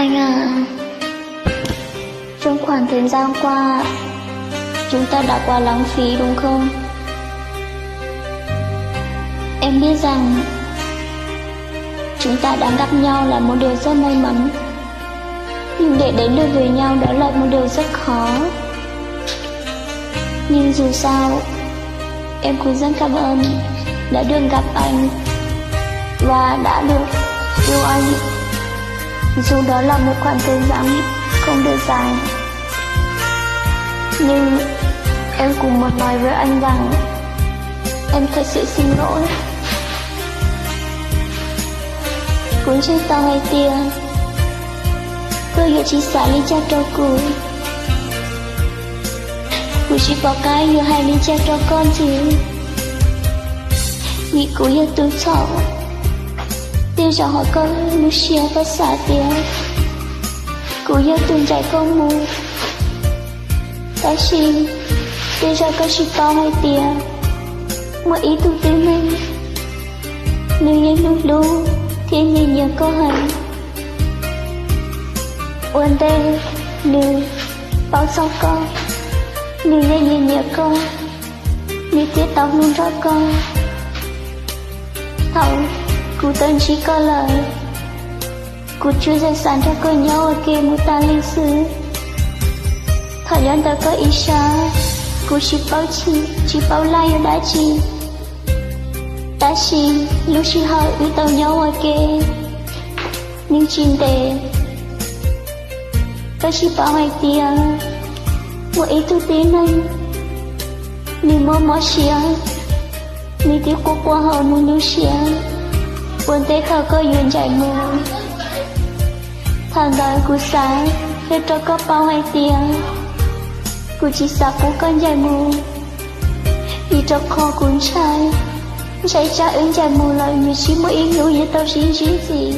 Anh à, trong khoảng thời gian qua, chúng ta đã quá lãng phí đúng không? Em biết rằng chúng ta đã gặp nhau là một điều rất may mắn, nhưng để đến được với nhau đó là một điều rất khó. Nhưng dù sao, em cũng rất cảm ơn đã được gặp anh và đã được yêu anh. Dù đó là một khoảng thời gian không được dài, nhưng em cũng muốn nói với anh rằng em thật sự xin lỗi. Kuv ntseeg tau hais tias koj yuav tsis xav li cas rau kuv. Kuv tsis pom qab yuav hais li cas rau koj ntxiv, vim kuv yog tus txhaum. Tej zaum hauv koj lub siab koj xav tias kuv yog tus ncaim koj mus, tab sis tej zaum koj tsis paub hais tias muaj ib tug tib neeg, nws yeej hlub hlub thiab nyiam nyiam koj heev. Ua ntej nws paub txog koj, nws yeej nyiam nyiam koj, nws thiaj tau hlub nrog koj. Thaum kuv tau ntsib koj lawm, kuv tsuas yog xav nrog koj nyob ua ke mus tas li xwb. Thaum nyob ntawm koj ib sab, kuv tsis paub txhij tsis paub laj yog dab tsi, tab sis lub sij hawm wb tau nyob ua ke yeej tsis ntev. Koj tsis paub hais tias muaj ib tug tib neeg, nws mob mob siab, nws twb quaj quaj hauv nws lub siab ua ntej thaum koj yuav ncaim mus. Thaum ntawd kuv xav qhia rau koj paub hais tias kuv tsis xav pub koj ncaim mus, vim rau qhov kuv ntshai, ntshai tsam wb ncaim mus lawm nws tsis muaj ib hnub yuav tau sib ntsib ntxiv.